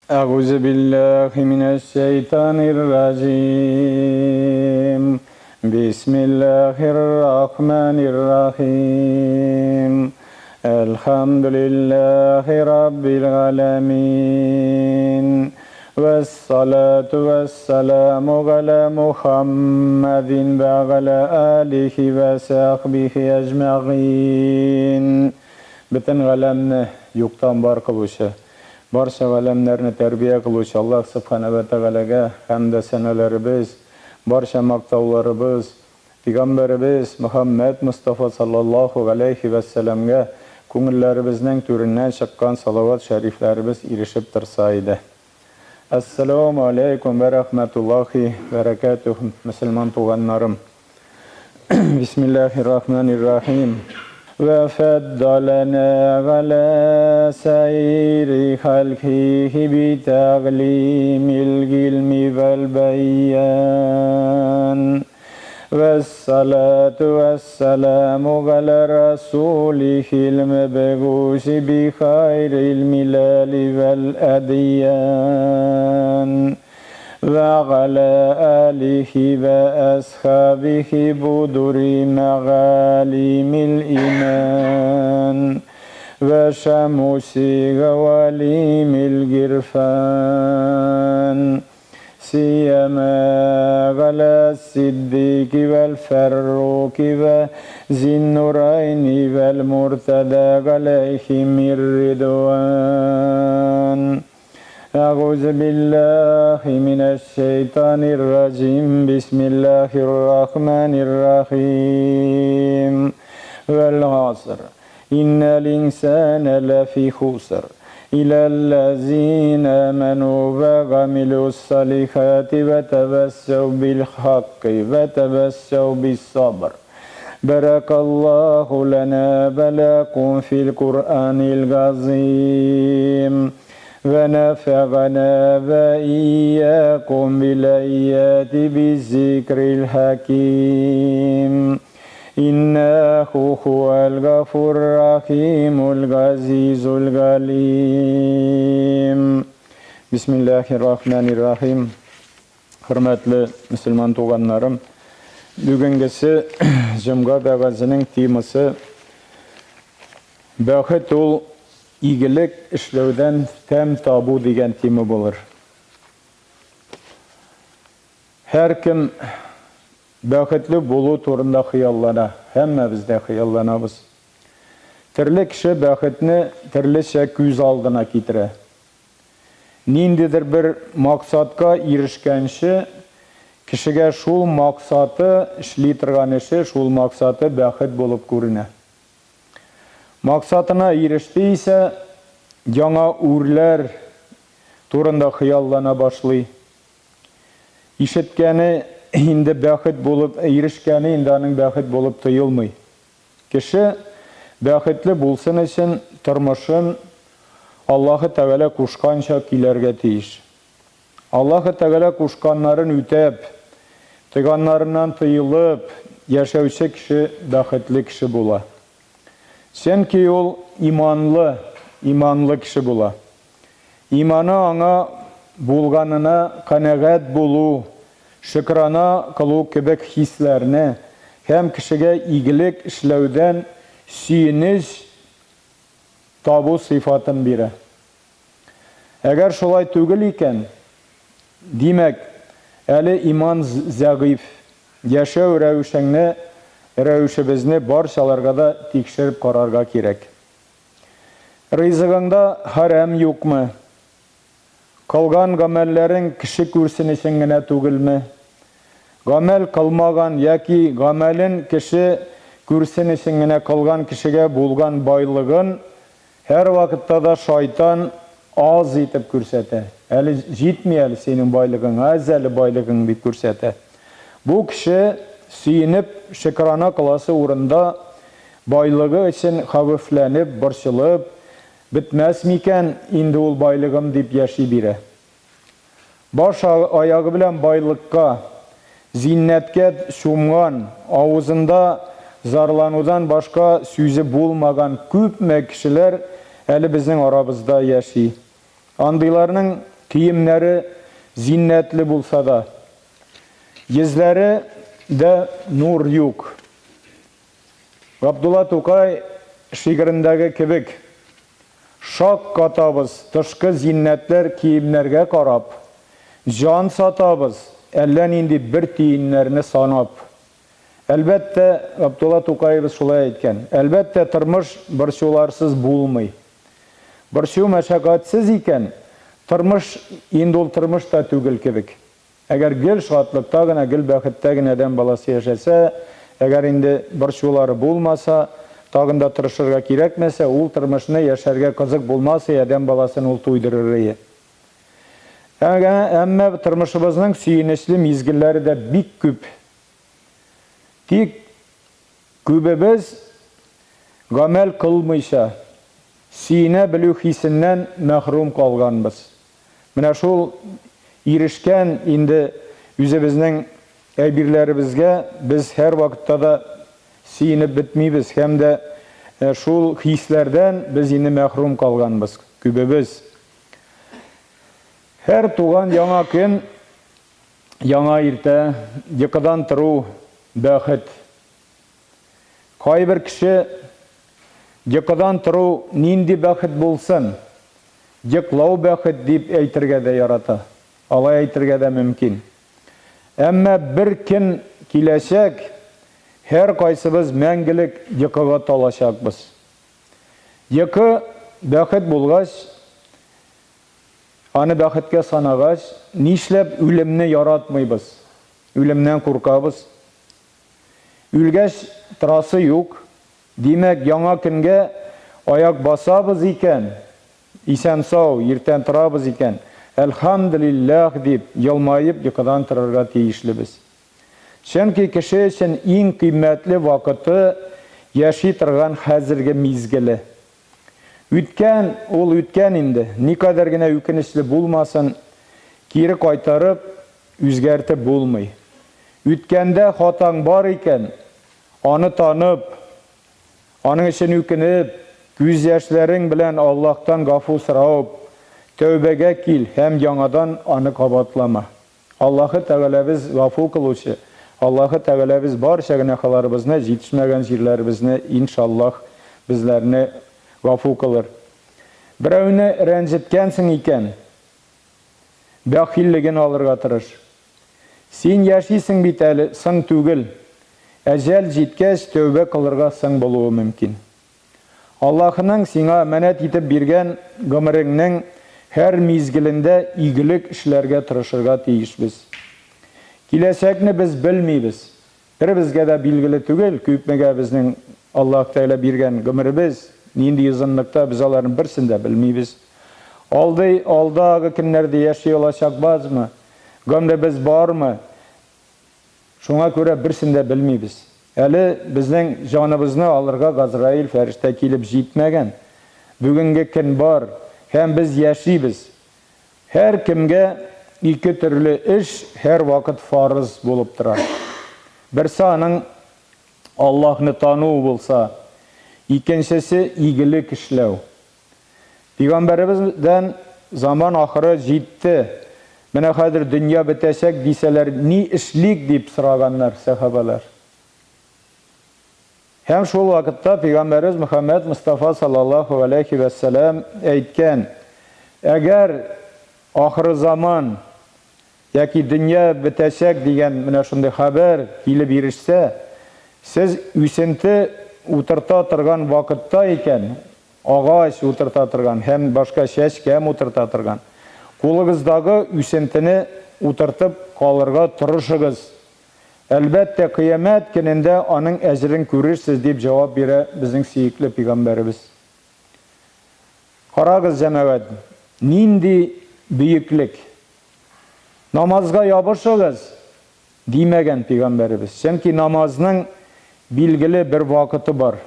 Әгузе билләһи минәш-шәйтанир раҗим. Бисмиллаһир рахманир рахим. Әлхәмдүлилләһи раббил галәмин. Вәссалату вәссәламу галә Мухаммадин вә галә алихи вә сәхбихи әҗмәгыйн. Бөтен галәмне юктан бар кылучы, Барча галәмнәрне тәрбия кылучы Аллаһ Сөбханә вә Тәгаләгә хәмд вә сәналәребез, барча мактауларыбыз, Пигамбәребез Мөхәммәд Мостафа саллаллаһу галәйһи вә сәләмгә күңелләребезнең түреннән чыккан салават шәрифләребез ирешеп торса иде. Әссәләмү аләйкүм вә рәхмәтуллаһи бәрәкәтүһ, мөселман туганнарым. Бисмиллаһир рахманир рахим. Вә фәддаләнә галә саири халкихи би тәгълимил гилми вәл бәйян. Вәссалату вәссәламу галә расулихил мәбгуси би хайрил милали вәл әдиян. Вә галә алихи вә әсхабихи будури мәгалимил иман. Вә шәмуси гавалимил гирфан. Сияма галә сиддики вәл фәрруки вә зиннурайни вәл муртада галәйхимир ридван. Әгузе биллахи минәш шәйтанир раҗим. Бисмиллахир рахманир рахим. Вәл гаср. Иннәл инсәнә ләфи хуср. Иләлләзинә әмәнү вә гамилүс-салихати вә тәвәссәү бил-хакки вә тәвәссәү бис-сабр. Бәрәкаллаһу ләнә вә ләкум фил Куръанил газыйм. Вә нәфәгәнә вә иякум бил-әйяти биз-зикрил хәким. Иннәһү һуәл гафур рахимул газизул галим. Бисмиллахир рахманир рахим. Хөрмәтле мөселман туганнарым, бүгенгесе җомга вәгазенең темасы Бәхет ул игелек эшләүдән тәм табу дигән тема булыр. Һәркем Бәхетле булу турында хыяллана. Һәммәбез дә хыялланабыз. Төрле кеше бәхетне төрлечә күз алдына китерә. Ниндидер бер максатка ирешкәнче, кешегә шул максаты, эшли торган эше, шул максаты бәхет булып күренә. Максатына иреште исә, яңа үрләр турында хыяллана башлый. Ишеткәне инде бәхет булып, ирешкәне инде аның бәхет булып тоелмый. Кеше бәхетле булсын өчен тормышын Аллаһы Тәгалә кушканча көйләргә тиеш. Аллаһы Тәгалә кушканнарын үтәп, тыйганнарыннан тыелып яшәүче кеше бәхетле кеше була. Чөнки ул иманлы, иманлы кеше була. Иманы аңа булганына канәгать булу, шөкрана кылу кебек хисләрне һәм кешегә игелек эшләүдән сөенеч табу сыйфатын бирә. Әгәр шулай түгел икән, димәк, әле иман зәгыйфь. Яшәү рәвешеңне, рәвешебезне барчаларга да тикшереп карарга кирәк. Ризыгыңда хәрәм юкмы? Кылган гамәлләрең кеше күрсен өчен генә түгелме? Гамәл кылмаган яки гамәлен кеше күрсен өчен генә кылган кешегә булган байлыгын һәрвакытта да шайтан аз итеп күрсәтә. Әле җитми әле синең байлыгың, әз әле байлыгың дип күрсәтә. Бу кеше сөенеп шөкрана кыласы урында Байлыгы өчен хәвефләнеп, борчылып, бетмәс микән инде ул байлыгым дип яши бирә. Баш аягы белән байлыкка, зиннәткә чумган, авызында зарланудан башка сүзе булмаган күпме кешеләр әле безнең арабызда яши. Андыйларның. киемнәре зиннәтле булса да, йөзләре дә нур юк. Габдулла Тукай шигырендәге кебек, Шак катабыз тышкы зиннәтләр киемнәргә карап, җан сатабыз әллә нинди бер тиеннәрне санап. Әлбәттә, Габдулла Тукаебыз шулай әйткән. Әлбәттә, тормыш борчуларсыз булмый. Борчу мәшәкатьсез икән, тормыш инде ул тормыш та түгел кебек. Әгәр гел шатлыкта гына, гел бәхеттә генә адәм баласы яшәсә, әгәр инде борчулары булмаса, тагын да тырышырга кирәкмәсә, ул тормышны яшәргә кызык булмас и, адәм баласын ул туйдырыр ие. Әмма тормышыбызның сөенечле мизгелләре дә бик күп. Тик күбебез гамәл кылмыйча, сөенә белү хисеннән мәхрүм калганбыз. Менә шул ирешкән инде үзебезнең әйберләребезгә без һәрвакытта да сөенеп бетмибез һәм дә шул хисләрдән без инде мәхрүм калганбыз, күбебез. Һәр туган яңа көн, яңа иртә, йокыдан тору, бәхет. Кайбер кеше, Йокыдан тору нинди бәхет булсын, йоклау бәхет, дип әйтергә дә ярата. Алай әйтергә дә мөмкин. Әмма бер көн киләчәк, һәркайсыбыз мәңгелек йокыга талачакбыз. Йокы бәхет булгач, аны бәхеткә санагач, нишләп үлемне яратмыйбыз, үлемнән куркабыз? Үлгәч, торасы юк. Димәк, яңа көнгә аяк басабыз икән, исән-сау, иртән торабыз икән, әлхәмделилләһ дип, елмаеп йокыдан торырга тиешлебез. Чөнки кеше өчен иң кыйммәтле вакыты, яши торган хәзерге мизгеле. Үткән, ул үткән инде, никадәр генә үкенечле булмасын, кире кайтарып, үзгәртеп булмый. Үткәндә хатаң бар икән, аны танып, аның өчен үкенеп, күз яшьләрең белән Аллаһтан гафу сорап, тәүбәгә кил һәм яңадан аны кабатлама. Аллаһы Тәгаләбез гафу кылучы, Аллаһы Тәгаләбез барча гөнаһларыбызны, җитешмәгән җирләребезне, иншаллаһ, безләрне гафу кылыр. Берәүне рәнҗеткәнсең икән, бәхиллеген алырга тырыш. Син яшисең бит әле, соң түгел. Әҗәл җиткәч, тәүбә кылырга соң булуы мөмкин. Аллаһының сиңа әманәт итеп биргән гомереңнең һәр мизгелендә игелек эшләргә тырышырга тиешбез. Киләчәкне без белмибез. Беребезгә дә билгеле түгел, күпмегә безнең Аллаһ Тәгалә биргән гомеребез, нинди озынлыкта, без аларның берсен дә белмибез. Алдый, алдагы көннәрдә яши алачакбазмы, гомеребез бармы? Шуңа күрә берсен дә белмибез. Әле безнең җаныбызны алырга Газраил фәрештә килеп җитмәгән. Бүгенге көн бар, һәм без яшибез. Һәркемгә ике төрле эш һәрвакыт фарыз булып тора. Берсе аның Аллаһны тану булса, икенчесе игелек эшләү. Пигамбәребездән заман ахыры җитте, менә хәзер дөнья бетәчәк дисәләр, ни эшлик дип сораганнар сәхабәләр. Һәм шул вакытта пигамбәребез Мөхәммәд Мостафа саллаллаһу галәйһи вә сәлам әйткән, Әгәр ахырызаман яки дөнья бетәчәк дигән менә шундый хәбәр килеп ирешсә, сез үсенте утырта торган вакытта икән, агач утырта торган һәм башка чәчкәм утырта торган, кулыгыздагы үсентене утыртып калырга тырышыгыз. Әлбәттә, Кыямәт көнендә аның әҗерен күрерсез, дип җавап бирә безнең сөекле пигамбәребез. Карагыз, җәмәгать, нинди бөеклек! Намазга ябышыгыз, димәгән пигамбәребез. Чөнки намазның билгеле бер вакыты бар.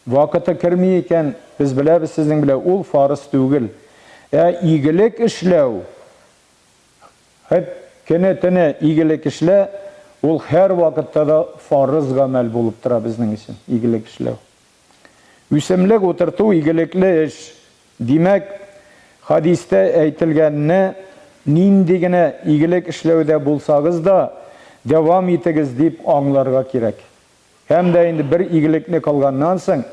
Вакыты керми икән, без беләбез сезнең белән, ул фарыз түгел. Ә игелек эшләү, хет көне-төне игелек эшлә, ул һәрвакытта да фарыз гамәл булып тора безнең өчен, игелек эшләү. Үсемлек утырту игелекле эш. Димәк, хәдистә әйтелгәнне. нинди генә игелек эшләүдә булсагыз да, дәвам итегез дип аңларга кирәк. Һәм дә инде бер игелекне кылганнан соң,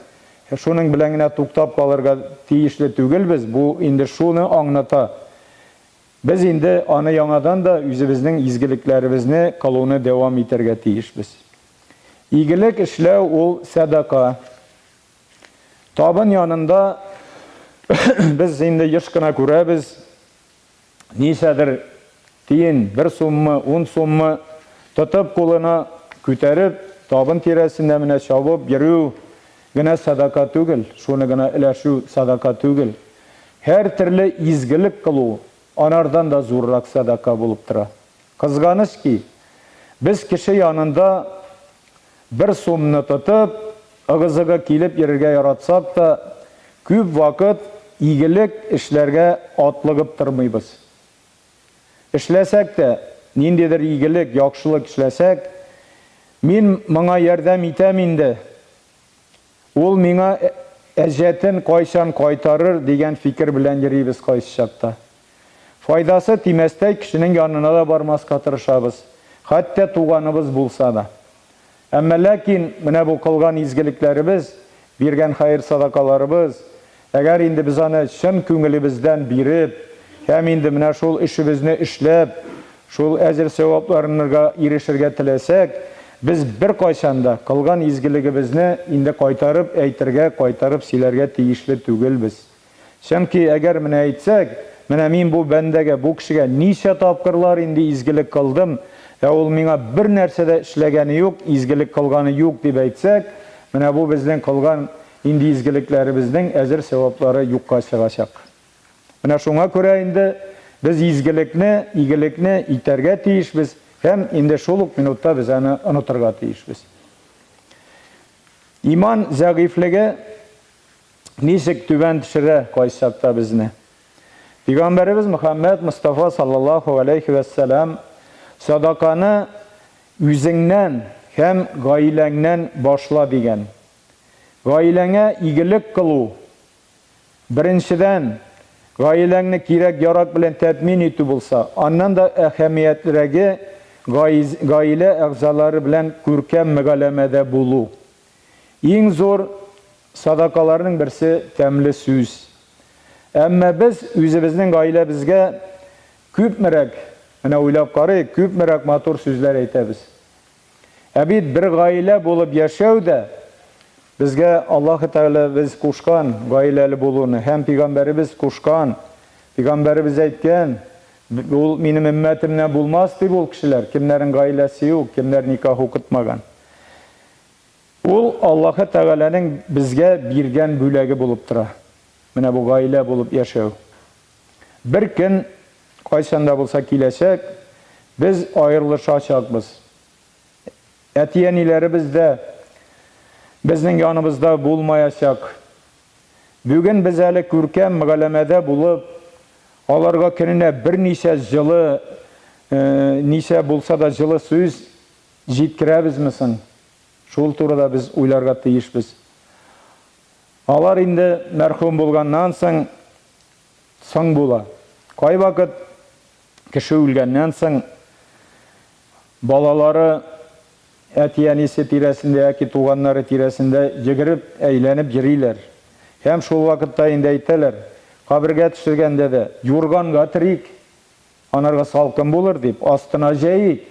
шуның белән генә туктап калырга тиешле түгелбез, бу инде шуны аңлата, без инде аны яңадан да үзебезнең изгелекләребезне кылуны дәвам итәргә тиешбез. Игелек эшләү ул сәдака. Табын янында без инде еш кына күрәбез, ничәдер тиен, бер суммы, ун суммы тотып кулына күтәреп, табын тирәсендә менә чабып йөрү генә сәдака түгел, шуны гына өләшү сәдака түгел. Һәр төрле изгелек кылу анардан да зуррак сәдака булып тора. Кызганыч ки, без кеше янында бер сумны тотып, ыгы-зыгы килеп йөрергә яратсак та, күп вакыт игелек эшләргә атлыгып тормыйбыз. Эшләсәк тә, ниндидер игелек, яхшылык эшләсәк, мин моңа ярдәм итәм инде, Ул миңа әҗәтен кайчан кайтарыр дигән фикер белән йөрибез кайсы чакта. Файдасы тимәстәй кешенең янына да бармаска тырышабыз, хәтта туганыбыз булса да. Әмма ләкин менә бу кылган изгелекләребез, биргән хәер-садакаларыбыз, Әгәр инде без аны чын күңелебездән биреп һәм инде менә шул эшебезне эшләп, шул әҗер-сәвапларнырга ирешергә теләсәк, без беркайчан да кылган изгелегебезне инде кайтарып әйтергә, кайтарып сөйләргә тиешле түгелбез. Чөнки әгәр менә әйтсәк, менә мин бу бәндәгә, бу кешегә ничә тапкырлар инде изгелек кылдым, ә ул миңа бернәрсә дә эшләгәне юк, изгелек кылганы юк дип әйтсәк, менә бу безнең кылган Инде изгелекләребезнең әҗер-сәваплары юкка чыгачак. Менә шуңа күрә инде без изгелекне, игелекне итәргә тиешбез һәм инде шул ук минутта без аны онытырга тиешбез. Иман зәгыйфьлеге ничек түбән төшерә кайсы чакта безне. Пәйгамбәребез Мөхәммәд Мостафа саллаллаһу алейхи вәссәлам садаканы үзеңнән һәм гаиләңнән башла дигән. Гаиләңә игелек кылу, беренчедән, гаиләңне кирәк-ярак белән тәэмин итү булса, аннан да әһәмиятлерәге, гаилә әгъзалары белән күркәм мөгаләмәдә булу. Иң зур садакаларның берсе, тәмле сүз. Әмма без үзебезнең гаиләбезгә күпмерәк, менә уйлап карыйк, күпмерәк матур сүзләр әйтәбез. Ә бит бер гаилә булып яшәү дә безгә Аллаһы Тәгаләбез кушкан гаиләле булуны һәм пигамбәребез кушкан, пигамбәребез әйткән, ул минем өммәтемнән булмас дип ул кешеләр, кемнәрнең гаиләсе юк, кемнәр никах укытмаган. Ул Аллаһы Тәгаләнең безгә биргән бүләге булып тора. Менә бу гаилә булып яшәү. Бер көн кайчан да булса киләчәк, без аерылышачакбыз. Әти-әниләребез дә безнең яныбызда булмаячак. Бүген без әле күркәм мөгаләмәдә булып, аларга көненә берничә җылы, ничә булса да җылы сүз җиткерәбезме соң? Шул турыда без уйларга тиешбез. Алар инде мәрхүм булганнан соң соң була. Кайвакыт кеше үлгәннән соң балалары әти-әнисе тирәсендә яки туганнары тирәсендә йөгереп, әйләнеп йөриләр. Һәм шул вакытта инде әйтәләр, кабергә төшергәндә дә юрганга төрик, анарга салкын булыр дип, астына җәйик,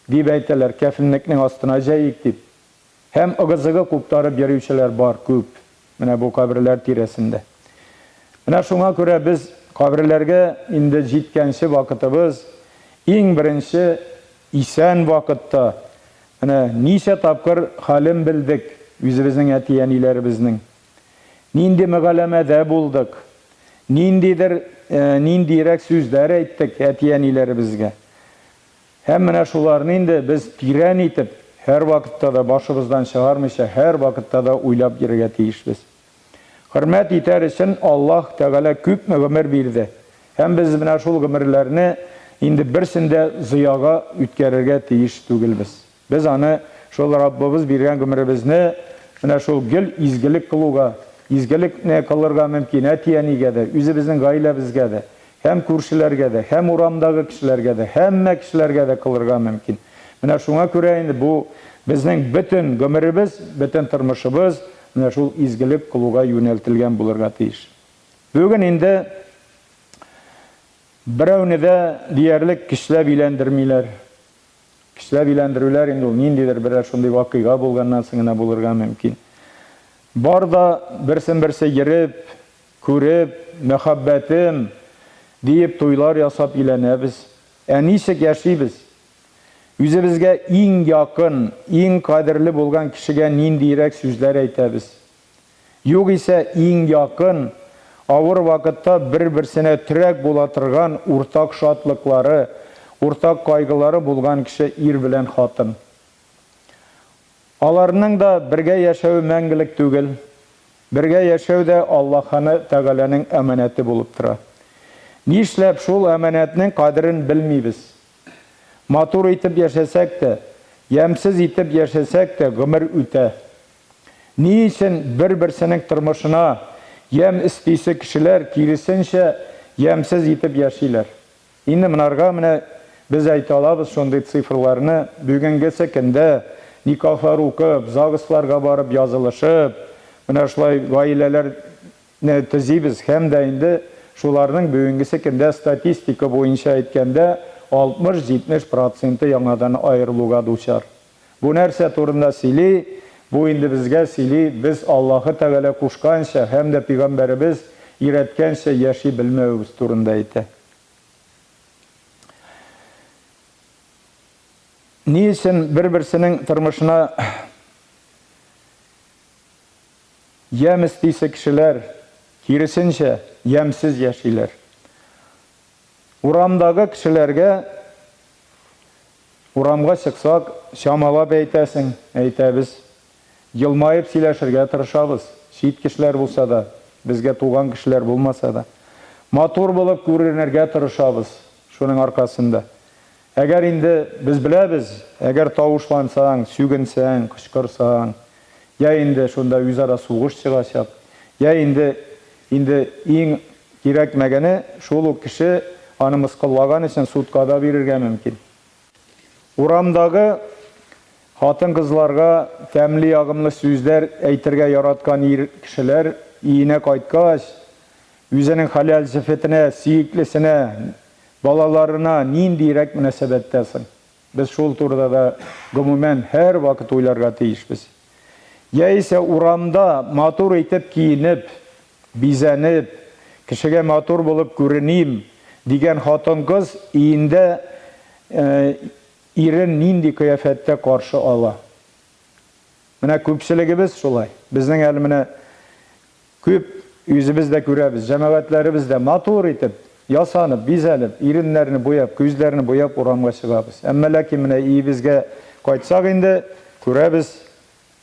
дип әйтәләр, кәфенлекнең астына җәйик дип. Һәм ыгы-зыгы куптарып йөрүчеләр бар күп менә бу каберләр тирәсендә. Менә шуңа күрә без каберләргә инде җиткәнче вакытыбыз, иң беренче исән вакытта менә ничә тапкыр хәлен белдек үзебезнең әти-әниләребезнең. Нинди мөгаләмәдә булдык, ниндидер, ниндиерәк сүзләр әйттек әти-әниләребезгә. Һәм менә шуларны инде без тирән итеп, һәрвакытта да башыбыздан чыгармыйча, һәрвакытта да уйлап йөрергә тиешбез. Хөрмәт итәр өчен Аллаһ Тәгалә күпме гомер бирде. Һәм без менә шул гомерләрне инде берсен дә зыяга үткәрергә тиеш түгелбез. Без аны, шул Раббыбыз биргән гомеребезне менә шул гел изгелек кылуга, изгелекне кылырга мөмкин әти-әнигә дә, үзебезнең гаиләбезгә дә. Һәм күршеләргә дә, һәм урамдагы кешеләргә дә, һәммә кешеләргә дә кылырга мөмкин. Менә шуңа күрә инде бу безнең бөтен гомеребез, бөтен тормышыбыз менә шул изгелек кылуга юнәлтелгән булырга тиеш. Бүген инде берәүне дә диярлек көчләп өйләндермиләр. Көчләп өйләндерүләр инде ул ниндидер берәр шундый вакыйга булганнан соң гына булырга мөмкин. Бар да берсен-берсе йөреп, күреп, мәхәббәтем, диеп туйлар ясап өйләнәбез. Ә ничек яшибез? Үзебезгә иң якын, иң кадерле булган кешегә ниндиерәк сүзләр әйтәбез? Югыйсә, иң якын, авыр вакытта бер-берсенә терәк була торган уртак шатлыклары, уртак кайгылары булган кеше ир белән хатын. Аларның да бергә яшәве мәңгелек түгел. Бергә яшәү дә Аллаһыны Тәгаләнең әманәте булып тора. Нишләп шул әманәтнең кадерен белмибез? Матур итеп яшәсәк тә, ямьсез итеп яшәсәк тә гомер үтә. Ни өчен бер-берсенең тормышына ямь өстисе кешеләр, киресенчә, ямьсез итеп яшиләр? Инде монарга менә без әйтә алабыз шундый цифрларны, бүгенгесе көндә никахлар укып, ЗАГСларга барып язылышып, менә шулай гаиләләрне төзибез һәм дә инде шуларның бүгенгесе көндә статистика буенча әйткәндә 60-70 проценты яңадан аерылуга дучар. Бу нәрсә турында сөйли? Бу инде безгә сөйли, без Аллаһы Тәгалә кушканча һәм дә пигамбәребез өйрәткәнчә яши белмәвебез турында әйтә. Ни өчен бер-берсенең тормышына ямь өстисе кешеләр, киресенчә, ямьсез яшиләр? Урамдагы кешеләргә Урамга чыксак, чамалап әйтәсең, әйтәбез. Елмаеп сөйләшергә тырышабыз, чит кешеләр булса да, безгә туган кешеләр булмаса да. Матур булып күренергә тырышабыз шуның аркасында. Әгәр инде, без беләбез, әгәр тавышлансаң, сүгенсәң, кычкырсаң, я инде шунда үзара сугыш чыгачак, я инде, инде иң кирәкмәгәне, шул ук кеше аны мыскыллаган өчен судка да бирергә мөмкин. Урамдагы хатын-кызларга тәмле-ягымлы сүзләр әйтергә яраткан ир кешеләр өенә кайткач, үзенең хәләл җефетенә, сөеклесенә, балаларына ниндиерәк мөнәсәбәттә соң? Без шул турыда да, гомумән, һәрвакыт уйларга тиешбез. Яисә урамда матур итеп киенеп, бизәнеп, кешегә матур булып күреним, дигән хатын-кыз өендә ирен нинди кыяфәттә каршы ала? Менә күпчелегебез шулай. Безнең әле менә күп үзебез дә күрәбез, җәмәгатьләребез дә матур итеп, ясанып, бизәлеп, иреннәрне буяп, күзләрне буяп урамга чыгабыз. Әмма ләкин менә өебезгә кайтсак инде, күрәбез,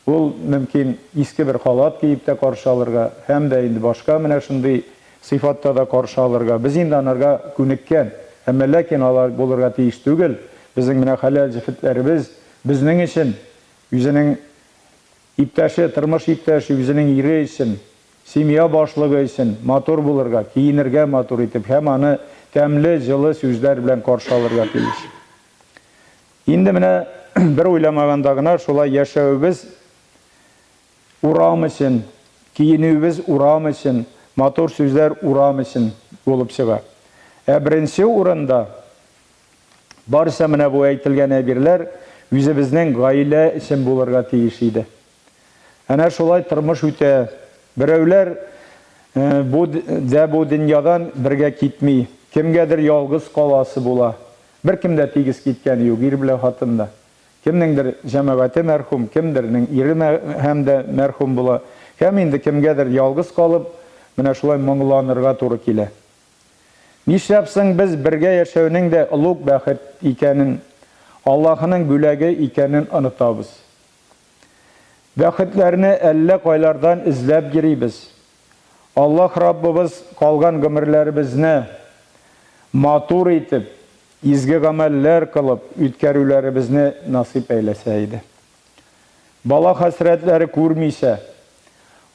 Ул мөмкин иске бер халат киеп тә каршы алырга һәм дә инде башка менә шундый сыйфатта да каршы алырга. Без инде анарга күнеккән. Әмма ләкин алар булырга тиеш түгел. Безнең менә хәләл җефетләребез безнең өчен, үзенең иптәше, тормыш иптәше, үзенең ире өчен, семья башлыгы өчен матур булырга, киенергә матур итеп һәм аны тәмле, җылы сүзләр белән каршы алырга тиеш. Инде менә бер уйламаганда гына шулай яшәвебез урам өчен, киенүебез урам өчен, матур сүзләр урам өчен булып чыга. Ә беренче урында барысы менә бу әйтелгән әйберләр үзебезнең гаилә өчен булырга тиеш иде. Әнә шулай тормыш үтә. Берәүләр бу дә бу дөньядан бергә китми, кемгәдер ялгыз каласы була. Беркем дә тигез киткәне юк, ир белән хатын да. Кемнеңдер җәмәгате мәрхүм, кемдернең ире һәм дә мәрхүм була. Һәм инде кемгәдер ялгыз калып, менә шулай моңланырга туры килә. Нишләп соң без бергә яшәүнең дә олуг бәхет икәнен, Аллаһының бүләге икәнен онытабыз? Бәхетләрне әллә кайлардан эзләп йөрибез. Аллаһ Раббыбыз калган гомерләребезне матур итеп, изге гамәлләр кылып үткәрүләребезне насыйп әйләсә иде. Бала хәсрәтләре күрмичә,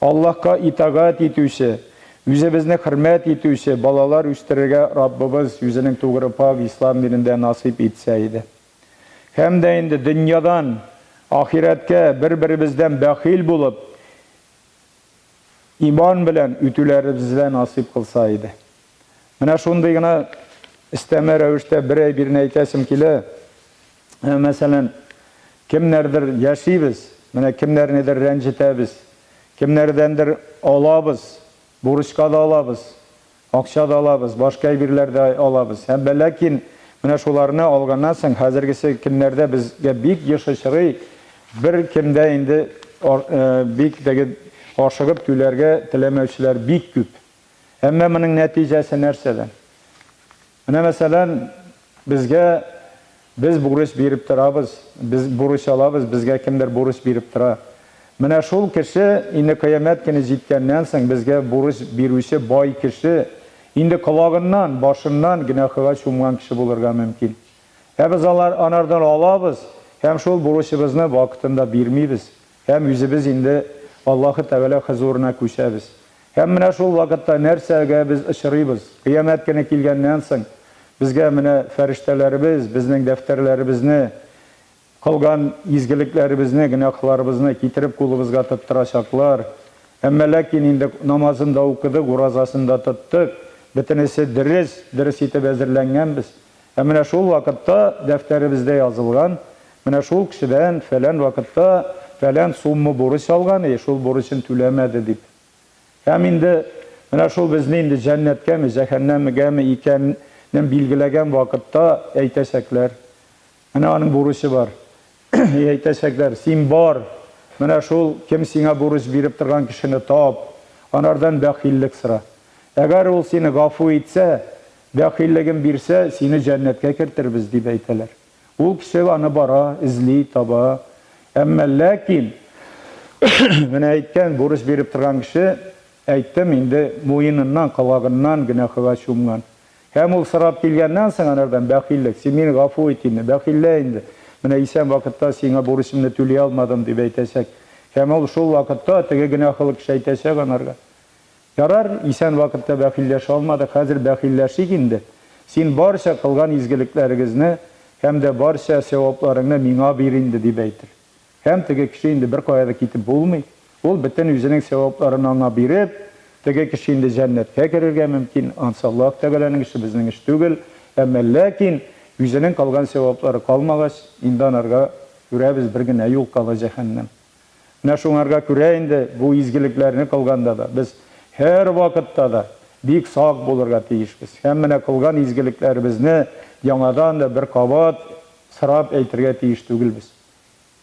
Аллаһка итагать итүче, үзебезне хөрмәт итүче балалар үстерергә Раббыбыз үзенең тугры пакь ислам динендә насыйп итсә иде. Һәм дә инде дөньядан ахирәткә бер-беребездән бәхил булып, иман белән үтүләребездә насыйп кылса иде. Менә шундый гына өстәмә рәвештә бер әйберне әйтәсем килә. Мәсәлән, кемнәрдер яшибез, менә кемнәрнедер рәнҗетәбез, кемнәрдәндер алабыз, бурычка да алабыз, акча да алабыз, башка әйберләр дә алабыз. Һәм дә ләкин менә шуларны алганнан соң, хәзергесе көннәрдә безгә бик еш очрый, бер кемдә инде бик теге ашыгып түләргә теләмәүчеләр бик күп. Әмма моның нәтиҗәсе нәрсәдән? Менә, мәсәлән, безгә без бурыч биреп торабыз, без бурыч алабыз, безгә кемдер бурыч биреп тора. Менә шул кеше инде кыямәт көне җиткәннән соң безгә бурыч бирүче бай кеше инде колагыннан, башыннан гөнаһыга чумган кеше булырга мөмкин. Ә без алар анардан алабыз һәм шул бурычыбызны вакытында бирмибез һәм үзебез инде Аллаһы Тәгалә хозурына күчәбез. Һәм менә шул вакытта нәрсәгә без очрыйбыз? Кыямәт көне килгәннән соң, безгә менә фәрештәләребез безнең дәфтәрләребезне, кылган изгелекләребезне, гөнаһларыбызны китереп кулыбызга тоттырачаклар. Әмма ләкин инде намазын да укыдык, уразасын да тоттык, бөтенесе дөрес, дөрес итеп әзерләнгәнбез. Ә менә шул вакытта дәфтәребездә язылган, менә шул кешедән фәлән вакытта фәлән сумма бурыч алган и шул бурычын түләмәде дип. Һәм инде менә шул безне инде җәннәткәме, җәһәннәмгәме икәнен билгеләгән вакытта әйтәчәкләр. Менә аның бурычы бар. И әйтәчәкләр, син бар, менә шул кем сиңа бурыч биреп торган кешене тап, анардан бәхиллек сора. Әгәр ул сине гафу итсә, бәхиллеген бирсә, сине җәннәткә кертербез, дип әйтәләр. Ул кеше аны бара, эзли, таба. Әмма ләкин, менә әйткән, бурыч биреп торган кеше, әйттем, инде муеныннан, колагыннан гөнаһыга чумган. Һәм ул сорап килгәннән соң анардан бәхиллек, син мине гафу ит инде, бәхиллә инде, менә исән вакытта сиңа бурычымны түли алмадым, дип әйтәчәк. Һәм ул шул вакытта теге гөнаһлы кеше әйтәчәк анарга, Ярар, исән вакытта бәхилләшә алмадык, хәзер бәхилләшик инде. Син барча кылган изгелекләрегезне һәм дә барча сәвапларыңны миңа бир инде, дип әйтер. Һәм теге кеше инде беркая да китеп булмый. Ул бөтен үзенең сәвапларын аңа биреп, теге кеше инде җәннәткә керергә мөмкин. Ансы Аллаһ Тәгаләнең эше, безнең эш түгел. Әмма ләкин үзенең калган сәваплары калмагач, инде анарга, күрәбез, бер генә юл кала, җәһәннәм. Менә шуңарга күрә инде бу изгелекләрне кылганда да без һәрвакытта да бик сак булырга тиешбез. Һәм менә кылган изгелекләребезне яңадан да бер кабат сорап әйтергә тиеш түгелбез.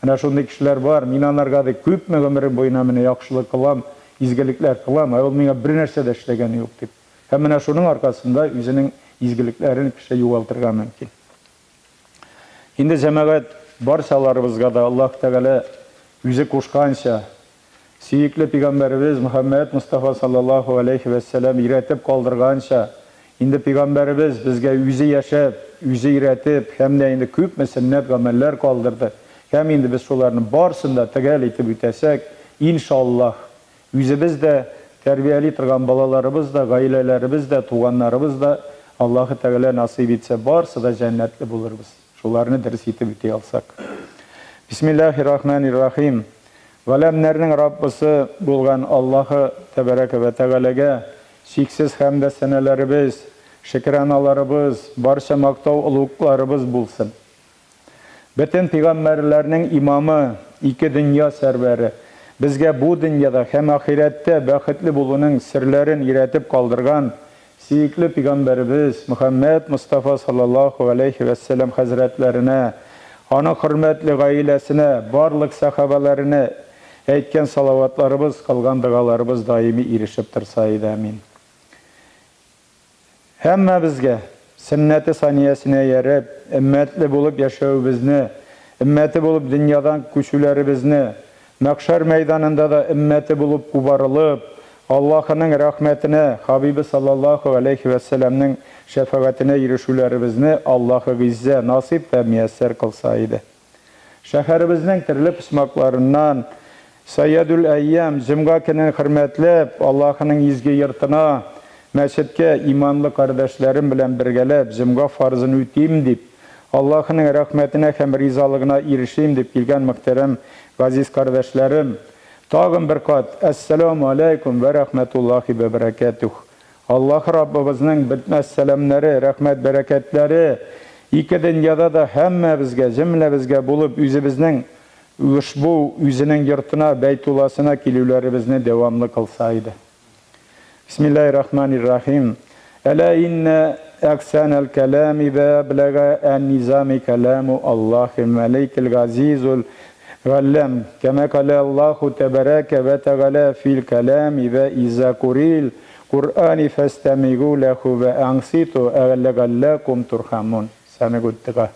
Менә шундый кешеләр бар, мин анарга, ди, күпме гомерем буена менә яхшылык кылам, изгелекләр кылам, ә ул миңа бернәрсә дә эшләгәне юк, дип. Һәм менә шуның аркасында үзенең изгелекләрен кеше югалтырга мөмкин. Инде, җәмәгать, барчаларыбызга да Аллаһ Тәгалә үзе кушканча, сөекле пигамбәребез Мөхәммәд Мостафа саллаллаһу галәйһи вә сәлам өйрәтеп калдырганча, инде пигамбәребез безгә үзе яшәп, үзе өйрәтеп һәм дә инде күпме сөннәт гамәлләр калдырды, һәм инде без шуларны барсын да төгәл итеп үтәсәк, иншаллаһ, Үзебез дә, тәрбияли торган балаларыбыз да, гаиләләребез дә, туганнарыбыз да, Аллаһы Тәгалә насыйп итсә, барсы да җәннәтле булырбыз. Шуларны дөрес итеп үти алсак. Бисмиллаһир-рахманир-рахим. Галәмнәрнең Раббысы булган Аллаһы Тәбәрәкә вә Тәгаләгә чиксез хәмдә сәнәләребез, шөкераналарыбыз, барча мактау-олугларыбыз булсын. Бөтен пигамбәрләрнең имамы, ике дөнья сәрвәре, безгә бу дөньяда һәм ахирәттә бәхетле булуның серләрен өйрәтеп калдырган сөекле пигамбәребез Мөхәммәд Мостафа саллаллаһу галәйһи вәссәлам хәзрәтләренә, аның хөрмәтле гаиләсенә, барлык сәхабәләренә әйткән салаватларыбыз, кылган догаларыбыз даими ирешеп торса иде. Амин. Һәммәбезгә, сөннәте саниясенә ияреп, өммәтле булып яшәвебезне, өммәте булып дөньядан күчүләребезне, мәхшәр мәйданында да өммәте булып кубарылып, Аллаһының рәхмәтенә, Хабибе саллаллаһу галәйһи вә сәләмнең шәфәгатенә ирешүләребезне Аллаһы Гыйззә насыйп вә мияссәр кылса иде. Шәһәребезнең төрле почмакларыннан Сәйядүл әйям, җомга көнен хөрмәтләп, Аллаһының изге йортына, мәчеткә иманлы кардәшләрем белән бергәләп җомга фарызын үтим дип, Аллаһының рәхмәтенә һәм ризалыгына ирешим дип килгән мөхтәрәм газиз кардәшләрем, тагын бер кат, Әссәләмү аләйкүм вә рәхмәтуллаһи вә бәрәкәтүһ. Аллаһ Раббыбызның бетмәс сәламнәре, рәхмәт-бәрәкәтләре ике дөньяда да һәммәбезгә, җөмләбезгә булып, үзебезнең ошбу Үзенең йортына, Бәйтулласына килүләребезне дәвамлы кылса иде. Бисмиллаһир-рахманир-рахим. Әлә иннә әхсәнәл кәлами вә әбләгә ән-низами кәламу Аллаһил мәликил газизул галләм, кәмә калә Аллаһу тәбәрәкә вә тәгалә фил кәлами вә иза курил Куръани фәстәмигу ләху вә аңситу ләгалләкум турхамун. Сәмигуд-дога.